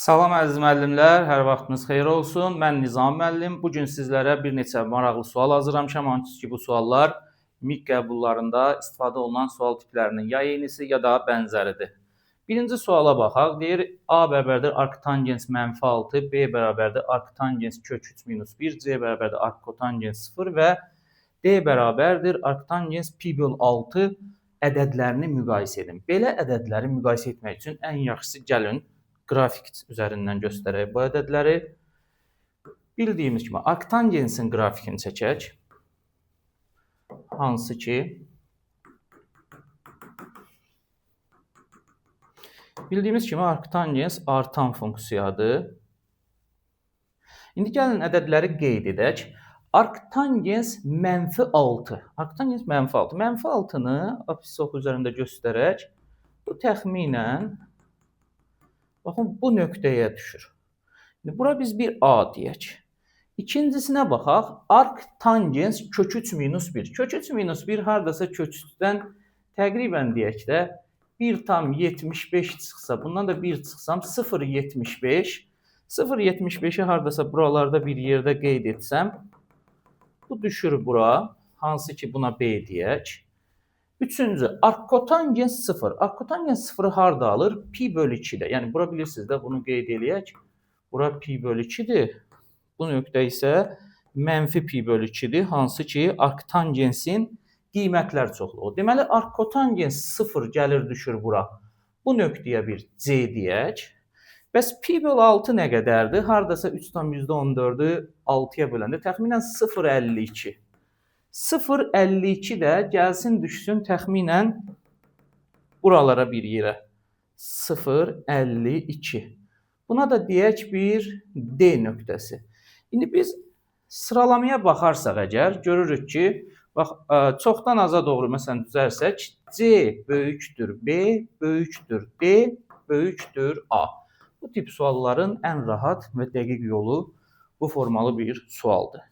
Salam əziz müəllimlər, hər vaxtınız xeyir olsun. Mən Nizami müəllim. Bu gün sizlərə bir neçə maraqlı sual hazırlamışam. Hansı ki, bu suallar MİQ qəbullarında istifadə olunan sual tiplərinin ya eynisi, ya da bənzəridir. Birinci suala baxaq. Deyir, A bərabərdir arctangens mənfi 6, B bərabərdir arctangens kök 3 minus 1, C bərabərdir arckotangens 0 və D bərabərdir arctangens pi böl 6 ədədlərini müqayisə edin. Belə ədədləri müqayisə etmək üçün ən yaxşısı gəlin qrafik üzərindən göstərək bu ədədləri. Bildiyimiz kimi arctangensin qrafikini çəkək. Hansı ki, bildiyimiz kimi arctangens artan funksiyadır. İndi gəlin ədədləri qeyd edək. Arctangens mənfi 6. Arctangens mənfi 6. Mənfi 6-nı abscissa oxu üzərində göstərək. Bu təxminən baxın, bu nöqtəyə düşür. İndi bura biz bir A deyək. İkincisinə baxaq. Arctangens kök 3 minus 1. Kök 3 minus 1 haradasa kök 3-dən təqribən deyək də 1,75 çıxsa, bundan da 1 çıxsam 0,75. 0,75-i haradasa buralarda bir yerdə qeyd etsəm, bu düşür bura. Hansı ki buna B deyək. Üçüncü, arckotangens 0. Arckotangens 0-ı harda alır? Pi bölü 2-də. Yəni, bura bilirsiniz də, bunu qeyd eləyək. Bura pi bölü 2-dir. Bu nöqtə isə mənfi pi bölü 2-dir. Hansı ki, arctangensin qiymətlər çoxluğu. Deməli, arckotangens 0 gəlir, düşür bura. Bu nöqtəyə bir C deyək. Bəs pi bölü 6 nə qədərdir? Haradasa 3,14-ü 6-ya böləndə təxminən 0,52. 0,52 də gəlsin, düşsün təxminən buralara bir yerə. 0,52. Buna da deyək bir D nöqtəsi. İndi biz sıralamaya baxarsaq əgər, görürük ki, bax, çoxdan aza doğru məsələn düzərsək, C böyükdür B, böyükdür D, böyükdür A. Bu tip sualların ən rahat və dəqiq yolu bu formalı bir sualdır.